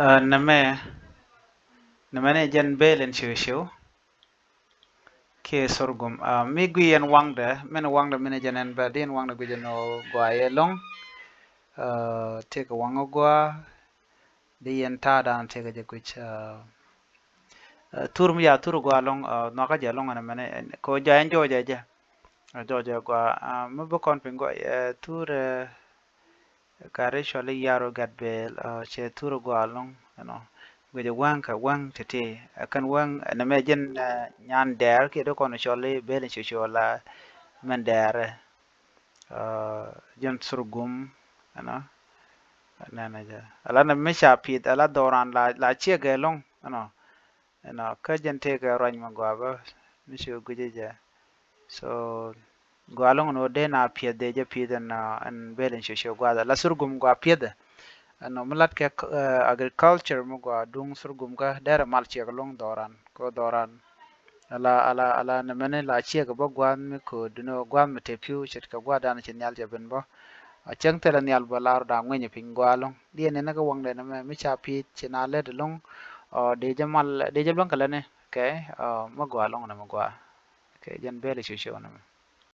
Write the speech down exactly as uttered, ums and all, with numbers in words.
Nɛmɛ, nɛmɛ ni jɛn bel in ciw ciw kiɛ sorghum. Mi gui yɛn waŋdɛ, min waŋdɛ min jɛn ɛn bɛ di yɛn waŋdɛ gui jɛn ɔ gua yɛ loŋ. Tëëkɛ waŋ ɔ gua di yɛn ta̱a̱ dan tëëkɛ jɛ guic. Thur mi ya thur gua loŋ, nhɔakä jɛ loŋ ɛn mɛn kɛ jɛ ɛn jɔɔjɛ jɛ. Jɔɔjɛ gua mi bi kɔn piny gua thur. Kari cɔl i̱ Yaro Gatbel, cɛ thur gua loŋ, you know. Guic ɛ wäŋ kɛ wäŋ ti̱ti̱. Ɛ kɛn wäŋ nɛmɛ jɛn nyan dɛɛr kiɛ di kɔn cɔl i̱ bel in ci cɔl la mɛn dɛɛrɛ. Jɛn sorghum, you know. Nɛnɛ jɛ ala nɛ mi ca pi̱th ala dhɔran la ciɛ gɛ loŋ, you know. Ɛnɔ kä jɛn tëëkɛ ruac mi gɔaa bä mi ci guic jɛ. So gɔaa loŋ ni wä dee na piɛth dee jɛ piɛth ɛn ɛn bel in ci ci guath ala sorghum gɔaa piɛth. Ɛnɔ mi lat kɛ agriculture mi gɔaa duŋ sorghum kä derɛ mal ciɛk loŋ dhɔran kɛ dhɔran. Ala ala ala nɛ mɛni la ciɛk bä guath mi ko̱o̱d ni wä guath mi te pi̱w ce̱tkɛ guath dan ci nhial jɛ ben bä. A cäŋ thilɛ nhial bä lar da ŋueny piny gɔaa loŋ. Diɛ ni ni kä waŋdɛ ni mɛ mi ca pi̱i̱t ci na lät loŋ. Ɔ dee jɛ mal dee jɛ luäŋ kɛ lät ni kɛ ɔ mi gɔaa loŋ ni mi gɔaa. Kɛ jɛn bel i̱ cu ciw ni mɛ.